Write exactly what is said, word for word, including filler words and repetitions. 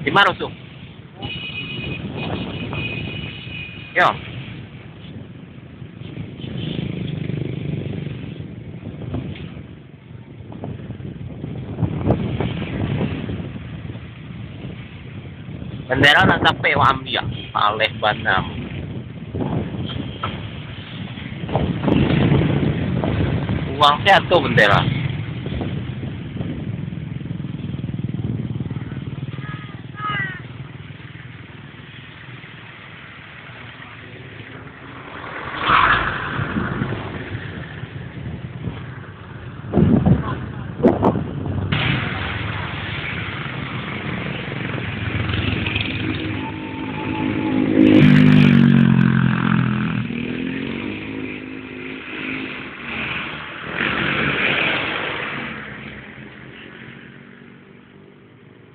Di mana rusuh? Yo. Bendera na sampai wak ambiak, paleh banam. Uang teuh atau bendera.